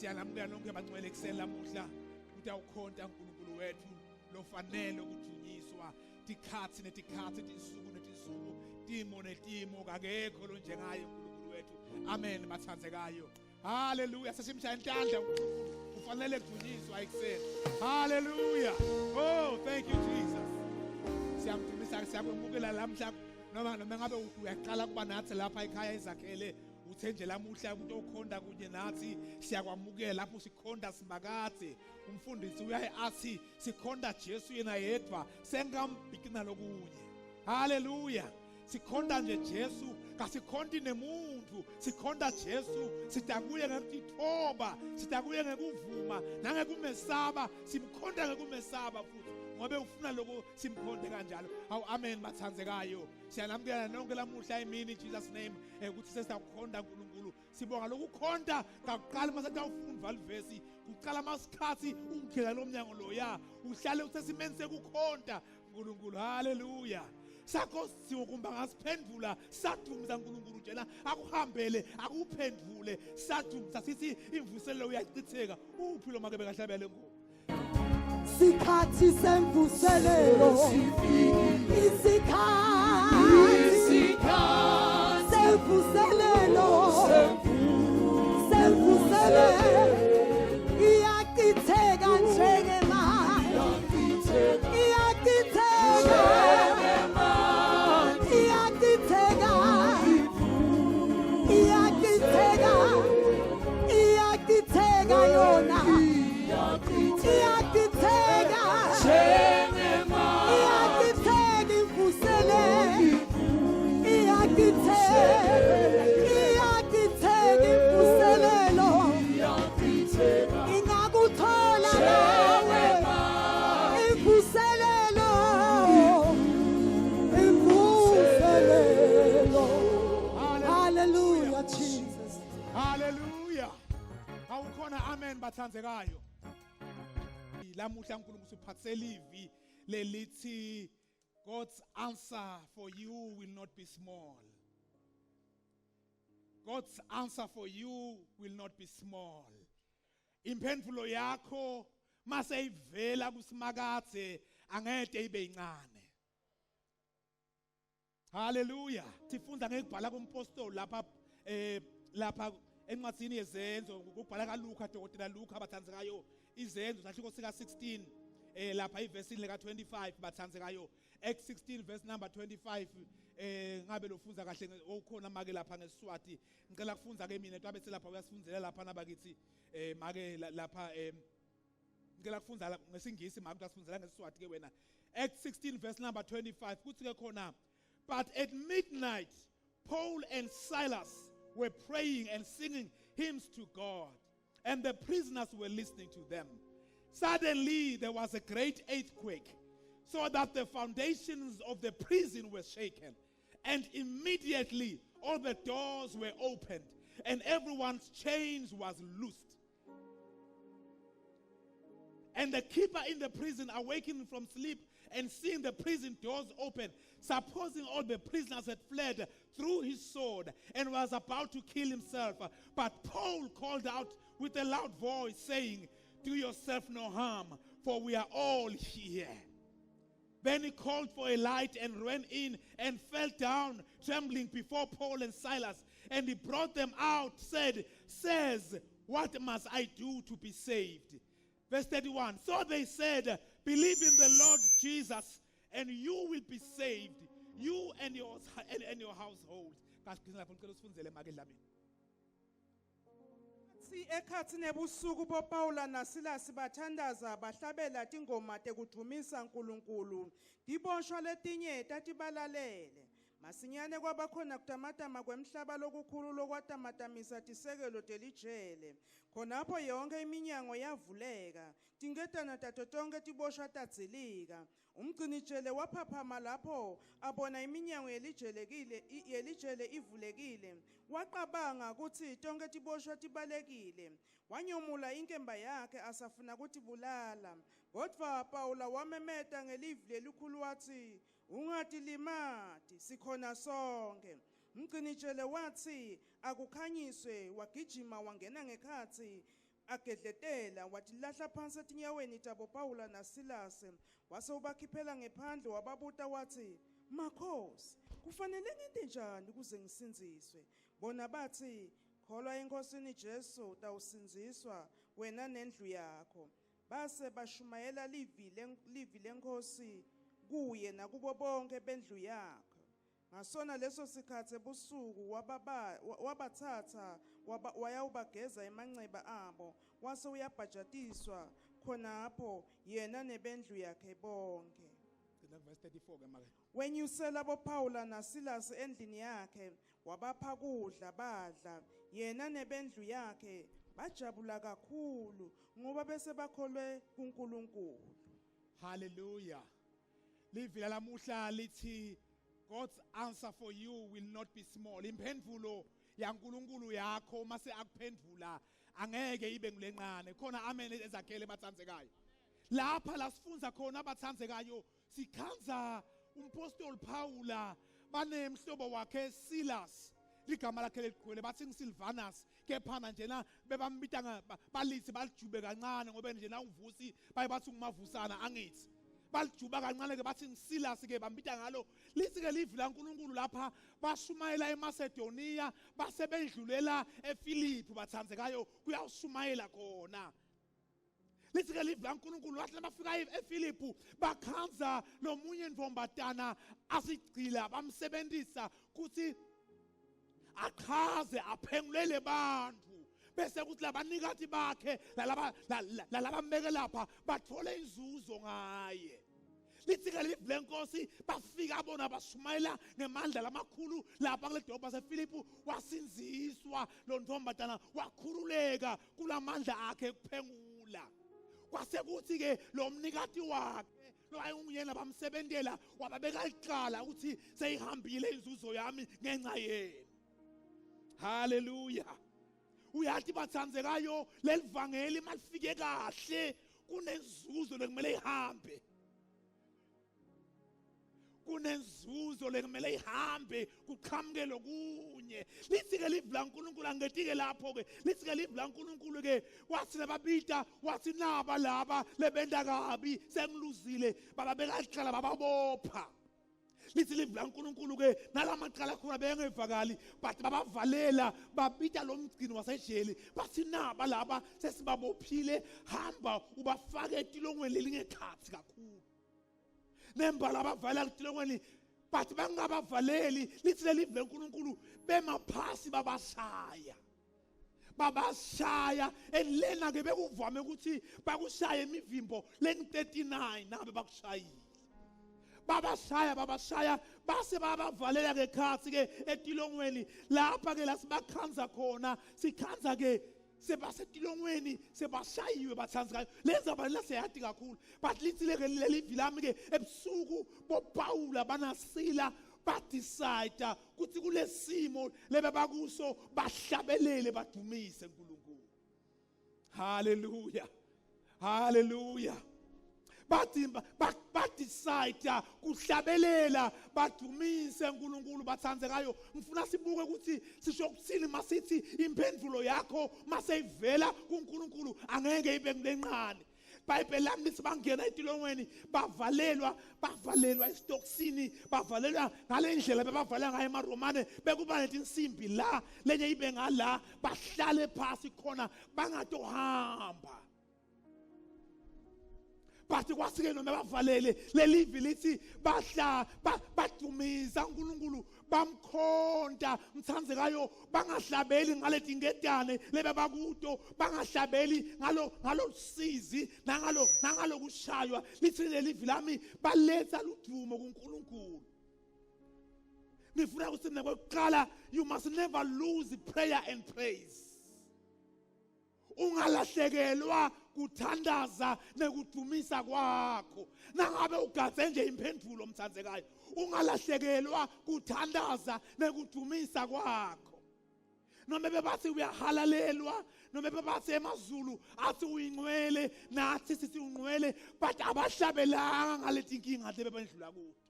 Siyanamukela nonke bangcwele ekuseni lamuhla kutawukhonta uNkulunkulu wethu lofanele ukudvunyiswa tikhatsi netikhatsi, tinsuku netinsuku, timo netimo, kakekho lonjengaye uNkulunkulu wethu. Amen bathandzekayo. Haleluya, sesimshaya intandla uNkulunkulu ufanele kudvunyiswa ekuseni. Haleluya. Oh, thank you Jesus. Siyamdumisa, siyakwemukela lamhla noma ngabe uyaqala kuba nathi lapha ekhaya ezakhele uthe nje lamuhla umuntu okhonda kunye nathi siyakwamukela lapho sikhonda simakadze. Umfundisi uyaye athi sikhonda Jesu yena yedwa sengambhiki nalokunye. Haleluya. Sikhonda nje Jesu, kasikhonti nemuntu, sikhonda Jesu, sidakuye ngekutithoba, sidakuye ngekuvuma nangekumesaba, simkhonda ngekumesaba futhi ngobe ufuna lokho simkhonde kanjalo. Awu amen bathandzekayo. Siyanamukela nonke lamuhla emini in Jesus name ukuthi sesiyakukhonda uNkulunkulu. Sibonga lokukhonta kakuqala mase tawufundva livesi, kuqala masikhathi ungikhela lo mnyango loya, uhlale usesimeni sekukhonta uNkulunkulu. Haleluya. Sakho siwokumba ngasiphendula sadumisa uNkulunkulu njena akuhambele akuphendule sadumisa sithi imvuselelo uyachitheka. Uphi lo make bekahlabele ngoma? Sikhathi semvuselelo, isikhathi semvuselelo, semvuselelo iyachitheka njengemanzi, iyachitheka, iyachitheka, iyachitheka, iyachitheka yona, iyachitheka, iyachitheka imvuselelo, iyachitheka, iyachitheka imvuselelo, ingakuthola nawe imvuselelo, imvuselelo. Hallelujah Jesus. Hallelujah. Awukhona amen bathandzekayo. Lamuhla uNkulunkulu usiphathele ivi lelithi God's answer for you will not be small. God's answer for you will not be small. Imphendvulo yakho mase ivela kusimakadze angeke ibe incane. Haleluya. Sifunda ngekubhala kompostoli lapha lapha encwadini yezenzo ukubhala kaLuka, dokotela Luka bathandzekayo, izenzo sahluko sika 16 lapha ivesini leka 25 bathandzekayo. Acts 16 verse number 25 ngabe lofunza kahle okhona make lapha ngeSiswati. Ngicela kufunza ke mina tabe selapha uyasifundzela lapha nabakithi make lapha ngicela kufunza ngesingisi make uyasifundzela ngeSiswati ke wena. Acts 16 verse number 25 kuthi ke khona, but at midnight Paul and Silas were praying and singing hymns to God, and the prisoners were listening to them. Suddenly there was a great earthquake, so that the foundations of the prison were shaken, and immediately all the doors were opened and everyone's chains was loosed. And the keeper in the prison, awakening from sleep and seeing the prison doors open, supposing all the prisoners had fled, threw his sword and was about to kill himself. But Paul called out with a loud voice, saying, Do yourself no harm, for we are all here. Then he called for a light and ran in and fell down, trembling before Paul and Silas. And he brought them out, said, Sirs, what must I do to be saved? Verse 31. So they said, Believe in the Lord Jesus, and you will be saved, you and your and your household. Kasigcina lapho, ngicela usifundzele make Dlamini. Si ekhatsi nebusuku boPaula naSilasi bathandaza bahlabela tingoma tekudvumisa uNkulunkulu. Tiboshwa letinye tatibalalele. Masinyane kwabakhona kutamatama kwemhlaba lokukhulu lokwatamatamisa tisekelo telijele. Khonapho yonke iminyango yavuleka. Tinketana tato tonke tiboshwa tadzilika. Umgcinijele waphaphama lapho abona iminyango yelijelekile yelijele ivulekile. Waqabanga ukuthi tonke tiboshwa tibalekile. Wanyomula inkemba yakhe asafuna kutibulala. Kodwa Paula wamemeta ngelivi lelikhulu wathi, "Ungatilimati, sikhona sonke." Mgcinijele wathi akukhanyiswe, wagijima wangena ngekhatsi. Agedletela watilahla phansi etinyaweni tabo Pawula naSilase, wase ubakhiphela ngephandle wababuta watsi, "Makhosi, kufanele ngente njani ukuze ngisindziswe?" Bona batsi, "Kholwa eNkhosini Jesu utawusindziswa wena nendlu yakho." Base bashumayela livi livi leNkhosi kuye nakubo bonke bendlu yakhe. Ngasona leso sikhatsi ebusuku wabatsatsa wayawubageza emanceba abo, wase uyabhajatiswa khonapho yena nebendlu yakhe bonke. Gcina verse 34 ke make. Wenyusela boPawula naSilasi endlini yakhe, wabapha kudla badla, yena nebendlu yakhe bajabula kakhulu ngoba bese bakholwe kuNkulunkulu. Hallelujah. Livi lalamuhla lithi God's answer for you will not be small. Imphendvulo yaNkulunkulu yakho uma se akuphendvula angeke ibe ngulencane. Khona amen ezakhele batsandzekayo. Lapha la sifundza khona abatsandzekayo sikhandza umpostoli Paula banemhlobo wakhe Silas ligama lakhe leligcwele bathi ngiSilvanus kephana njena bebambita balithi balijube kancane ngoba njena uvusi baye bathi ungumavusana angithi balijuba kancane ke bathi ngiSilas ke bambita ngalo lithi ke livi laNkuluNkulu lapha bashumayela eMacedonia base bendlulela eFilipi bathandzekayo kuyawushumayela khona lithi ke livi laNkuluNkulu wathi labafika eFilipu bakhandza lomunye ntombatana asigcila bamsebenzisa kuthi achaze aphengulele bantfu bese kuthi labanikati bakhe lalaba lalabambeke lapha bathole inzuzo ngaye lithi ke livi lenkosi bafika bona bashumayela ngemandla lamakhulu lapha kule dolobha sefilipu wasinziswa lo ntombazana wakhululeka kulamandla akhe ekuphengula kwase kuthi ke lo mnikati wakhe lowayenguyena bamsebentela wababeka licala ukuthi seyihambile inzuzo yami ngenxa yenu haleluya uyathi bathandzekayo lelivangeli malifike kahle kunenzuzo lekumele ihambe kunenzuzo lekumele ihambe kuqhamuke lokunye lithi ke livi laNkulunkulu angetike lapho ke lithi ke livi laNkulunkulu ke wathi lababita wathi naba laba lebenta kabi sengiluzile bababeka licala bababopha lithi livi laNkulunkulu ke nalamacala khona bengevakali but babavalela babita lo mgcini wasejele bathi naba laba sesibabophile hamba ubafake etilongweni lelingekhatsi kakhulu nembala abavala kutilongweni but bangabavaleli lithi leli leNkulunkulu bemaphasi babashaya babashaya and lena ke bekuvame ukuthi bakushaye imivimbo leni 39 nabe bakushayile babashaya babashaya base babavalela ngekhathi ke etilongweni lapha ke la sibakhanza khona sikhanza ke sebasetilongweni sebashayiwe bathanzekayo le ndzaba lela siyayati kakhulu but lithi-ke leli vi lami-ke ebusuku bopawula banasila badecide ukuthi kulesimo lebebakuso bahlabelele badumise uNkulunkulu haleluya haleluya bathi badecide kuhlabelela badumise uNkulunkulu bathandzekayo ngifuna sibuke ukuthi sisho ukuthini masithi imphendulo yakho maseyivela kuNkulunkulu angeke ibe kulencane Bhayibheli lami lithi bangena etilongweni bavalelwa bavalelwa esitokisini bavalelwa ngale ndlela bebavalelwa ngayo emaRomane bekuba netinsimbi la lenye ibe ngala bahlale phasi khona bangatohamba bathi kwasike noma bavalele lelivi lithi bahla badumisa uNkulunkulu bamkhonta mthandzekayo bangahlabeli ngaletingedane lebebakuto bangahlabeli ngalo ngalolusizi nangalo nangalokushaywa lithi lelivi lami baletha ludumo kuNkulunkulu ngifuna ukuthi mina kokuqala you must never lose prayer and praise ungalahlekelwa kuthandaza nekudumisa kwakho nangabe ugadze nje imphendulo mthandzekayo ungalahlekelwa kuthandaza nekudumisa kwakho noma bebathi uyahalalelwa noma bebathi emazulu athi uyingcwele nathi sithi ungcwele but abahlabelanga ngaleti nkinga lebebendlula kuto.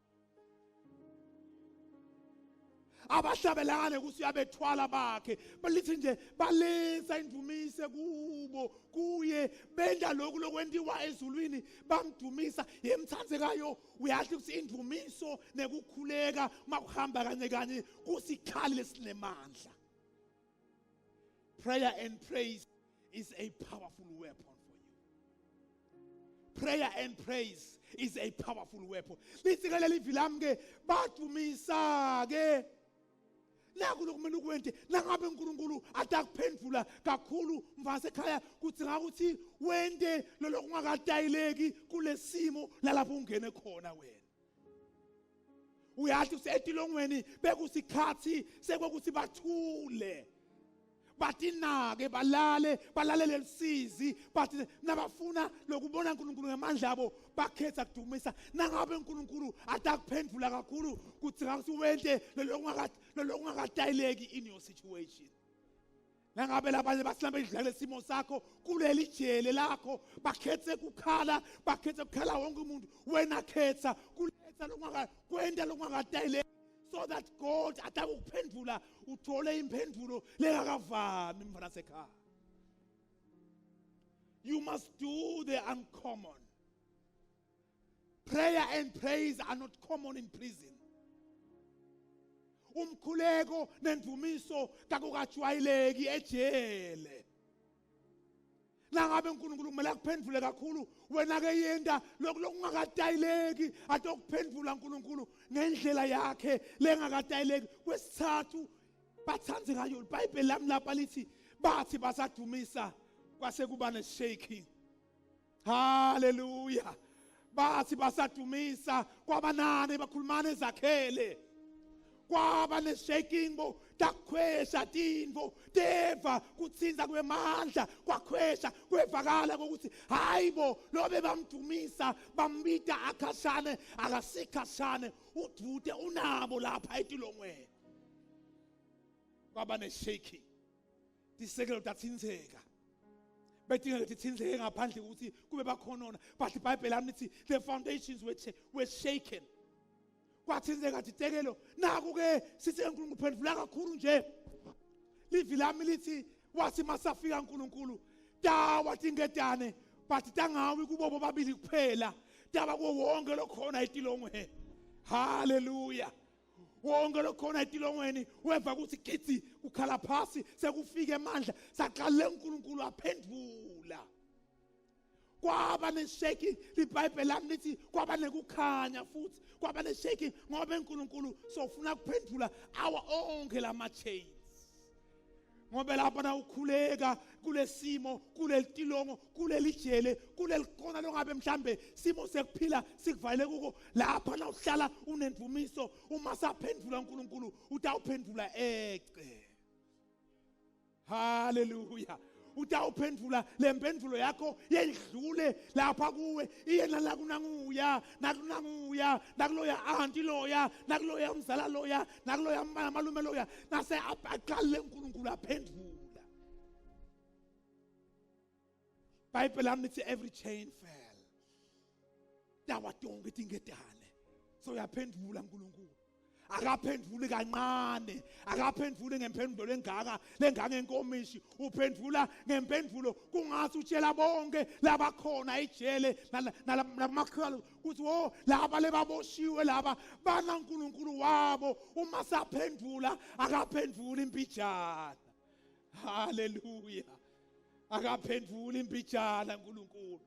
Abahlabelanga nekuthi uyabethwala bakhe, balithi nje baletha indumise kubo kuye, benda lokhu lokwentiwa ezulwini, bamdumisa. Yemthandzekayo, uyazi ukuthi indumiso nekukhuleka makuhamba kanye kanye kusikhali lesinemandla. Prayer and praise is a powerful weapon for you. Prayer and praise is a powerful weapon. Lithi ke leli lami ke badumisa ke naku lokumele ukwente nangabe uNkulunkulu atakuphendvula kakhulu mfase ekhaya, kudzinga ukuthi wente lolokungakatayileki kulesimo lalapho ungene khona. Wena uyathi usetilongweni, bekusikhathi sekokuthi bathule, batinake, balale, balalele lusizi, but nabafuna lokubona uNkulunkulu ngemandla abo bakhetha kudumisa. Nangabe uNkulunkulu atakuphendvula kakhulu, kudzinga ukuthi wente lolokungakatayileki in your situation. Nangabe labanye basilambe idlala isimo sakho kuleli jele lakho, bakhethe kukhala, bakhethe kukhala wonke umuntu, wena khetha kuletha lokungaka kwenta lokungakatayileki so that God atakuphendvula, uthole imphendvulo lengakavami. Mfana sekhaya, you must do the uncommon. Prayer and praise are not common in prison. Umkhuleko nendumiso kakukajwayeleki ejele. Nangabe uNkulunkulu kumele akuphendvule kakhulu, wena ke yenta lokhu lokungakatayileki, atokuphendvula uNkulunkulu ngendlela yakhe lengakatayileki. Kwesithathu, bathandze ngayo iBhayibheli lami lapha lithi bathi basadumisa kwase kuba ne-shaking. Haleluya! Bathi basadumisa kwabanane bakhulumana ezakhele, kwaba ne-shaking bo, takhwesha tintfo, teva kutsinza kwemandla, kwakhwesha, kwevakala kokuthi hayi bo, lobe bamdumisa bambita akhashane akasikhashane, udvute unabo lapha etilongweni. Kwaba ne-shaking, tisekelo tatsintseka, betingeke titsintseke ngaphandle ukuthi kube bakhonona, but iBhayibheli lami lithi the foundations were shaken, kwathintseka titekelo. Naku ke sithi uNkulunkulu phendvula kakhulu nje, livi lami lithi wathi masafika uNkulunkulu tawa tingetane, but tangawi kubo bobabili kuphela, taba kuwo wonke lokhona etilongweni. Haleluya! Wonke lokhona etilongweni weva ukuthi gidzi kukhala phasi, sekufika emandla, saqale uNkulunkulu aphendvula. Kwaba ne-shaking, libhayibheli lami lithi kwaba nekukhanya futhi kwaba ne-shaking, ngoba uNkulunkulu sofuna kuphendvula awa onke lama-chains, ngoba lapha na ukhuleka kulesimo, kulelitilongo, kulelijele, kulelikona longabe mhlambe simo sekuphila sikuvalele kuko, lapha na uhlala unendumiso, uma saphendvula uNkulunkulu utawuphendvula ece. Haleluya! Utawuphendvula lemphendvulo yakho yendlule lapha kuwe, iye nala kunanguya, nakunanguya, nakuloya anti loya, nakuloya umzala loya, nakuloya malume loya, nase aqale uNkulunkulu aphendvula. Bible lami lithi every chain fell, tawa tonke tingetane. So uyaphendvula uNkulunkulu, akaphendvuli kancane, akaphendvuli ngemphendvulo engaka lengangenkomishi, uphendvula ngemphendvulo kungathi utshela bonke labakhona ejele nalamakholwa ukuthi wo laba lebaboshiwe laba bana uNkulunkulu wabo. Uma saphendvula akaphendvuli impijana. Haleluya! Akaphendvuli impijana uNkulunkulu,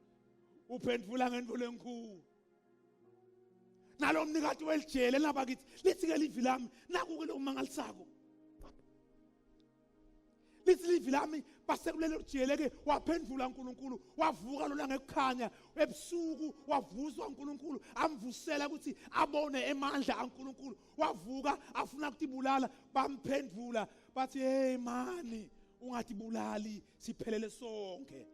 uphendvula ngentfo lenkulu. Nalo mnikati welijele labakithi, lithi ke livi lami, naku ke lokumangalisako, lithi livi lami basekulelo jele ke waphendvula uNkulunkulu, wavuka lona ngekukhanya ebusuku, wavuswa uNkulunkulu, amvusela ukuthi abone emandla kaNkulunkulu. Wavuka afuna ukutibulala, bamphendvula bathi, "Hey mani, ungatibulali, siphelele sonke."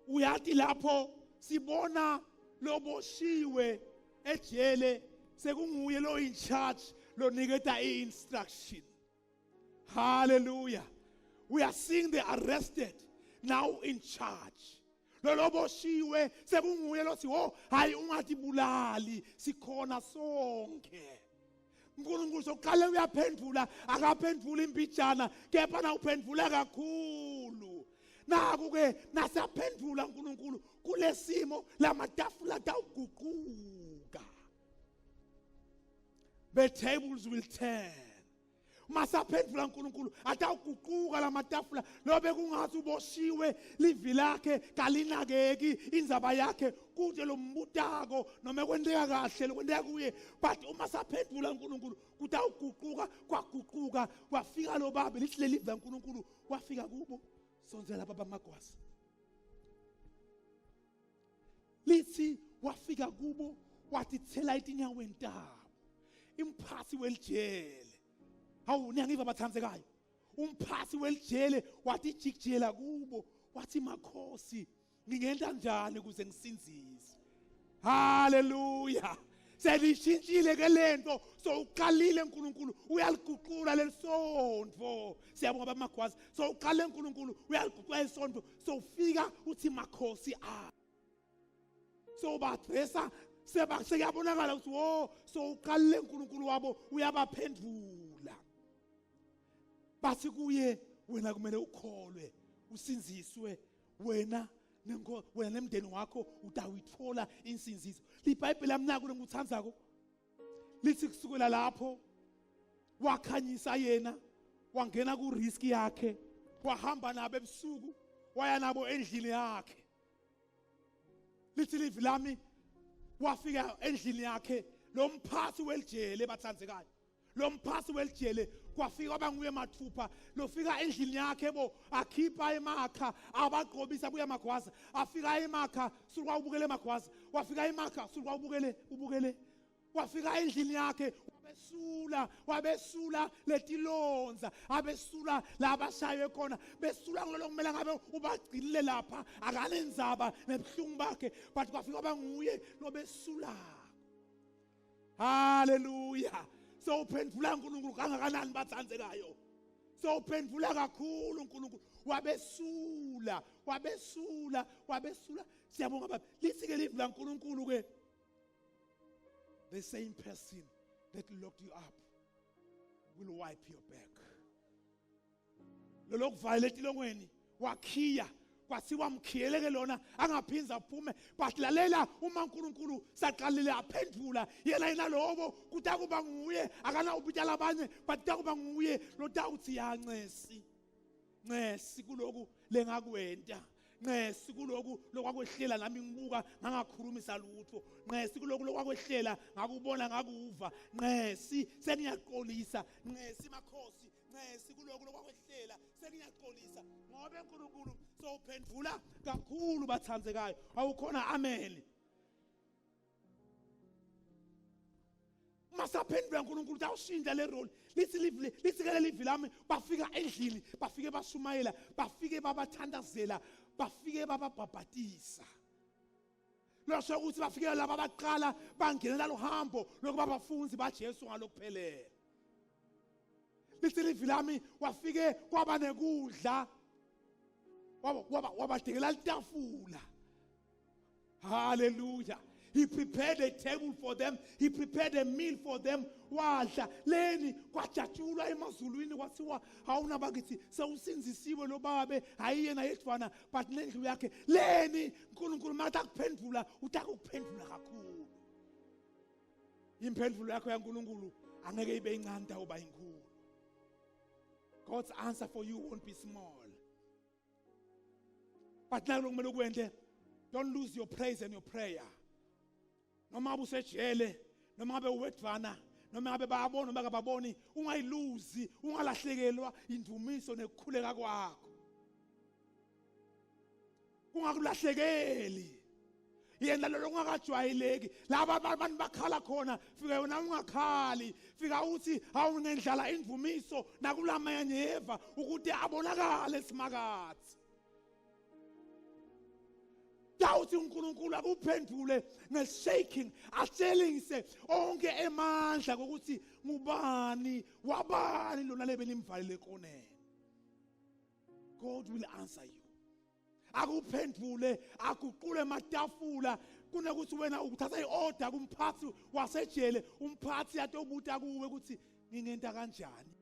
Uyathi lapho sibona loboshiwe ejele sekunguye lo in charge loniketa i-instruction. Hallelujah! We are seeing the arrested now in charge. Loloboshiwe sekunguye lothi wo hayi ungatibulali sikhona sonke. uNkulunkulu sokuqale uyaphendula akaphenduli impijana kepha na uphendula kakhulu. Naku ke nasaphendula uNkulunkulu kulesimo lamatafula tawuguquka. The tables will turn. Masaphendula uNkulunkulu atawuguquka lamatafula lobe kungathi uboshiwe livi lakhe kalinakeki indzaba yakhe kude lombutako noma kwenteka kahle lokwenteka kuye but uma saphendula uNkulunkulu kutawuguquka kwaguquka kwafika lo babe lithi lelivi laNkulunkulu wafika kubo sondzela baba Magwaza lithi wafika kubo watithela etinyaweni tabo imphathi welijele hawu niyangiva bathandzekayo umphathi welijele watijikijela kubo wathi makhosi ngingenta njani ukuze ngisindziswe haleluya selishintshile ke lento so uqalile uNkulunkulu uyaliguqula lelisontfo siyabonga bamagwazi so uqale uNkulunkulu uyaliguqula lelisontfo so ufika uthi makhosi a so badressa sekuyabonakala ukuthi wo so uqalile uNkulunkulu wabo uyabaphendula bathi kuye wena kumele ukholwe usinziswe wena nenko wena nemndeni wakho utawuyithola insinziso libhayibheli amnako lengikuthandzako lithi kusukela lapho wakhanyisa yena wangena ku risk yakhe wahamba nabo ebusuku waya nabo endlini yakhe lithi livi lami wafika endlini yakhe lo mphathi welijele bathandzekayo lo mphathi welijele kwafika abanguye mathupha lofika endlini yakhe bo akhipha emakha abagqobisa buya magwaza afika emakha suka ubukele magwaza wafika emakha suka ubukele ubukele wafika endlini yakhe wabesula wabesula letilonza abesula labashaywe khona besula ngilolo kumele ngabe ubagcinile lapha akanendzaba nebuhlungu bakhe but kwafika banguye lobesula haleluya sowuphendvula uNkulunkulu kangakanani bathandzekayo sowuphendvula kakhulu uNkulunkulu wabesula wabesula wabesula siyabonga baba lithi ke livi laNkulunkulu ke the same person that locked you up will wipe your back lolokuvalela etilongweni wakhiya kwathiwa mkhiyeleke lona angaphinzi aphume but lalela uma uNkulunkulu saqalile aphendula yena yena lobo kutakuba nguye akanawubita labanye but kutakuba nguye lotawuthi yancesi ncesi kuloku lengakwenta ncesi kuloku lokwakwehlela nami ngibuka ngangakhulumisa lutho ncesi kuloku lokwakwehlela ngakubona ngakuva ncesi sengiyaqolisa ncesi makhosi ncesi kuloku lokwakwehlela sengiyaxolisa ngoba uNkulunkulu sowuphendula kakhulu bathandzekayo awukhona amen masaphendula uNkulunkulu utawushintsha le role lithi livi lithi ke lelivi lami bafika endlini bafike bashumayela bafike babathandazela bafike bababhabhatisa losho ukuthi bafikela laba abaqala bangenela luhambo lokuba abafundi baJesu ngalokuphelele lithi livi lami wafike kwaba nekudla wabadekela litafula hallelujah He prepared a table for them. He prepared a meal for them. Wadla leni kwajatshulwa emazulwini kwathiwa hawuna bakithi sewusinzisiwe lo babe hayi yena yedwana but nendlu yakhe leni uNkulunkulu matakuphendula utakuphendula kakhulu imphendulo yakho yaNkulunkulu angeke ibe incane tawuba inkulu God's answer for you won't be small but nalo kumele ukwente don't lose your praise and your prayer noma ngabe usejele noma ngabe uwedvana noma ngabe bayabona noma kababoni ungayiluzi ungalahlekelwa indumiso nekukhuleka kwakho kungakulahlekeli yena lo ungakajwayeleki laba abantu bakhala khona fika yona ungakhali fika uthi hawu ngendlala indumiso nakulamanyeva ukuthi abonakale simakatsi Dawuthi uNkulunkulu akuphendule ngeshaking atshelise onke emandla kokuthi ngubani wabani lona lebenimvalele ekoneni God will answer you. akuphendvule aguqule ematafula kunekuthi wena uthatha i-order kumphathi wasejele umphathi atobuta kuwe ukuthi ngingenta kanjani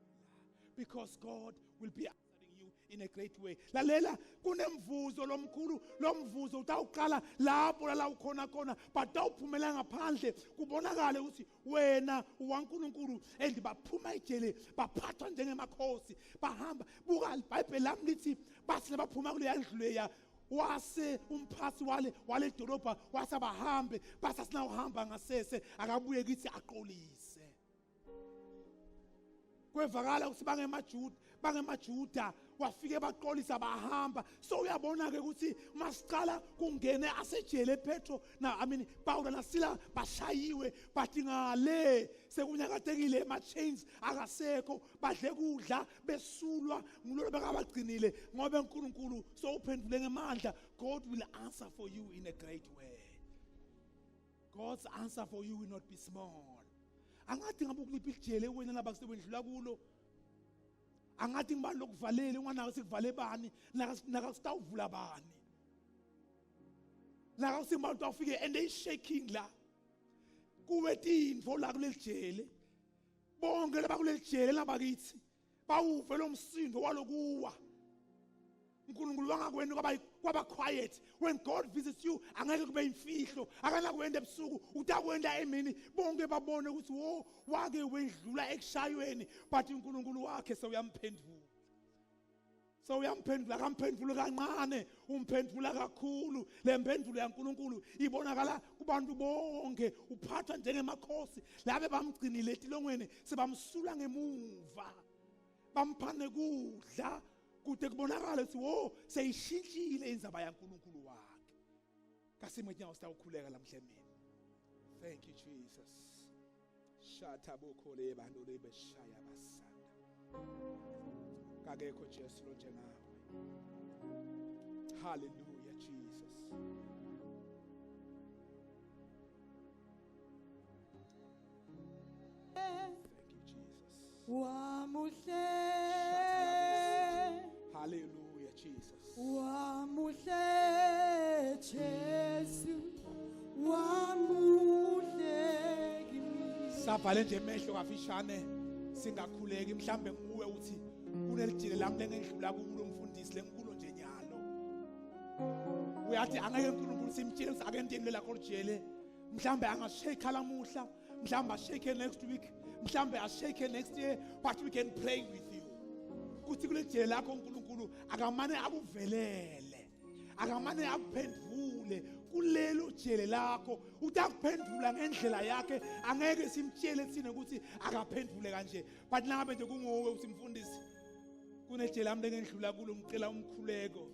because God will be answering you in a great way. Lalela kunemvuzo lomkhulu lomvuzo utawuqala lapho lala ukhona khona but tawuphumela ngaphandle kubonakale ukuthi wena uwaNkulunkulu and baphuma ejele baphathwa njengemakhosi bahamba buka iBhayibheli lami lithi bathi labaphuma kuleya ndlu leya wase umphathi wale wale dolobha wase abahambe basasinawuhamba ngasese akabuye kithi aqolise kwevakala ukuthi bangemajuda bangemajuda wafike baqolisa bahamba so uyabona ke ukuthi masiqala kungene asejele Petro na I mean Paul na Sila bashayiwe but ngale sekunyakatekile ema chains akasekho badle kudla besulwa ngulolo bekabagcinile ngoba uNkulunkulu sowuphendule ngemandla. God will answer for you in a great way. God's answer for you will not be small. Angathi ngabe ukuliphi ijele wena laba sebendlula kulo. Angathi ngibani lokuvalele unganaka sikuvale bani nakasitawuvula bani. Nakasimbantu afike and they shaking la. Kuwe tintfo la kuleli jele. Bonke labakuleli jele labakithi bawuve lo msindo walokuwa. uNkulunkulu wangakwenu kwaba kwaba quiet. When God visits you angeke kube imfihlo, akanakwenda ebusuku, utakwenda emini bonke babone ukuthi wo wake wedlula ekushayweni but uNkulunkulu wakhe sewuyamphendula. So uyamphendula akamphendula kancane umphendula kakhulu. Le mphendulo yaNkulunkulu ibonakala kubantu bonke, uphathwa njengemakhosi labe bamgcinile etilongweni sebamsula ngemuva bamphane kudla kude kubonakala ukuthi wo seyishintshile indzaba yaNkulunkulu wakhe. Kasimwe nyawo sitawukhuleka lamhle mina. Thank you Jesus. Shatha bokhole bantu lebeshaya basanda. Kakekho Jesu lo njengawe. Hallelujah Jesus. Thank you Jesus. Wamuhle. Hallelujah Jesus. Wamuhle Jesu. Wamuhle kimi. Savale nje emehlo kafishane singakhuleki mhlambe nguwe uthi kunelijile lami lengidlula kulo mfundisi lenkulo nje nyalo. Uyathi angeke uNkulunkulu simtshele ukuthi ake ndeni lakho lijele. Mhlambe angashake lamuhla, mhlambe ashake next week, mhlambe ashake next year, but we can pray with you. Kuthi kulejele lakho uNkulunkulu akamane akuvelele. Akamane akuphendvule kulelo jele lakho, utakuphendvula ngendlela yakhe. Angeke simtshele thina ukuthi akaphendvule kanje, but nangabe nje kunguwe uthi mfundisi kunejele lami lengidlula kulo ngicela umkhuleko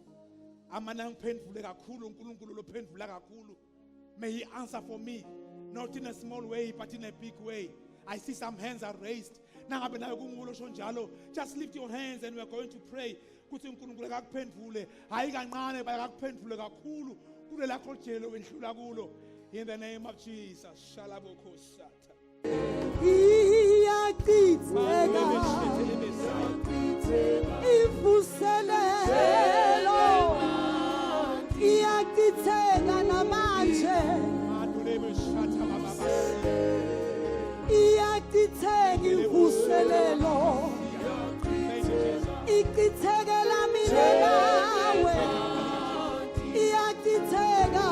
amane angiphendvule kakhulu uNkulunkulu lophendvula kakhulu. May he answer for me, not in a small way but in a big way. I see some hands are raised. Nangabe nawe kunguwe osho njalo, just lift your hands and we are going to pray kuthi uNkulunkulu akakuphendvule, hayi kancane akakuphendvule kakhulu kulelakho jele wendlula kulo. In the name of Jesus. Shalabokosata. Iyachitheka imvuselelo, iyachitheka namanje, iyachitheka imvuselelo, ichithekela mina nawe, iyachitheka.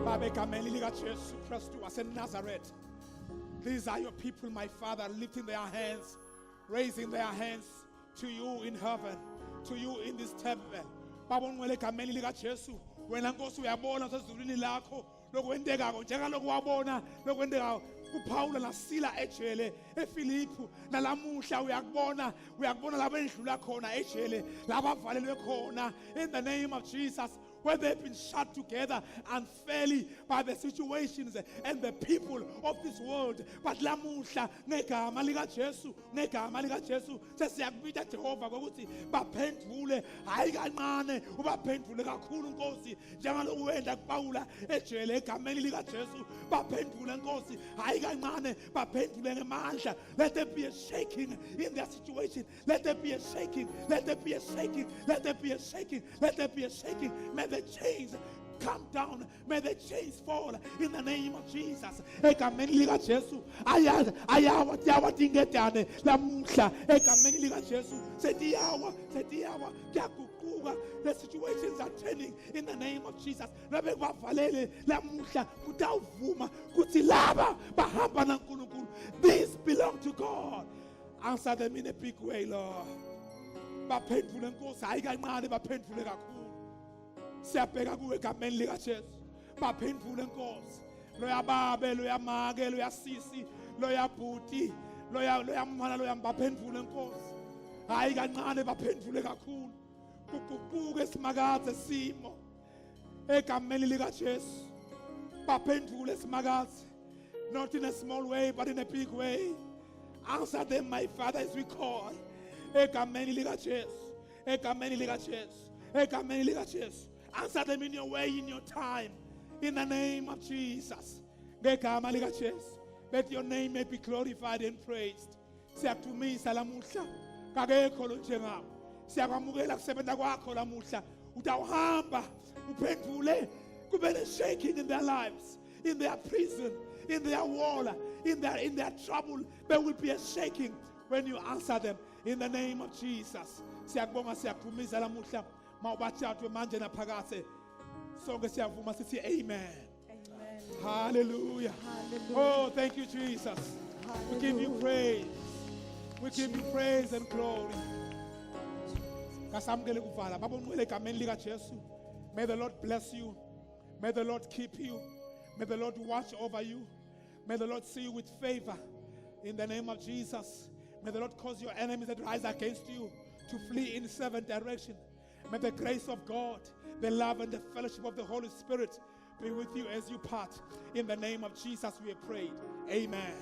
Baba egameni lika Jesu Kristu waseNazareth. These are your people, my Father, lifting their hands, raising their hands to you in heaven, to you in this temple. Baba ongcwele egameni lika Jesu, wena Nkosi uyabona usezulwini lakho lokwendekako njengalokhu wabona lokwendekako kuPawula naSila ejele eFilipu, nalamuhla uyakubona uyakubona laba endlula khona ejele labavalelwe khona. In the name of Jesus, where they've been shut together unfairly by the situations and the people of this world. But lamuhla ngegama likaJesu, ngegama likaJesu sesiyakubita Jehova ukuthi baphendvule, hayi kancane, ubaphendvule kakhulu Nkosi, njengaloku wenda kuPawula ejele egameni likaJesu. Baphendvule Nkosi, hayi kancane, baphendvule ngemandla. Let there be a shaking in their situation. Let there be a shaking. Let there be a shaking. Let there be a shaking. Let there be a shaking. May the chains come down. May the chains fall in the name of Jesus. Egameni likaJesu aya ayawa tiyawa tingedane lamuhla egameni likaJesu setiyawa setiyawa kuyaguquka. The situations are turning in the name of Jesus. Labe kubavalele lamuhla kutawuvuma kuthi laba bahamba naNkulunkulu. These belong to God. Answer them in a big way, Lord. Baphendvule Nkosi, hayi kancane, baphendvule kakhulu. Siyabheka kuwe egameni likaJesu. Baphendvule Nkosi. Loya babe, loya make, loya sisi, loya bhuti, loya loya mfana, loya baphendvule Nkosi. Hayi kancane, baphendvule kakhulu. Kuguquke simakadze simo egameni likaJesu. Baphendvule simakadze. Not in a small way, but in a big way. Answer them, my Father, as we call. Egameni likaJesu. Egameni likaJesu. Egameni likaJesu. Answer them in your way, in your time. In the name of Jesus. Ngegama likaJesu. Let your name may be glorified and praised. Siyakudumisa lamuhla. Kakekho lo njengawe. Siyakwamukela kusebenza kwakho lamuhla. Utawuhamba uphendvule kube ne shaking in their lives, in their prison, in their wall, in their trouble. There will be a shaking when you answer them in the name of Jesus. Siyakubonga, siyakudumisa lamuhla. Mawubathathwe manje naphakathe. Sonke siyavuma sithi amen. Amen. Hallelujah. Hallelujah. Oh, thank you, Jesus. We give you Hallelujah. praise. We give you praise and glory. Kasamukele kuvala. Baba ongcwele egameni likaJesu. May the Lord bless you. May the Lord keep you. May the Lord watch over you. May the Lord see you with favor. In the name of Jesus. May the Lord cause your enemies that rise against you to flee in seven directions. May the grace of God, the love and the fellowship of the Holy Spirit be with you as you part. In the name of Jesus, we have prayed. Amen.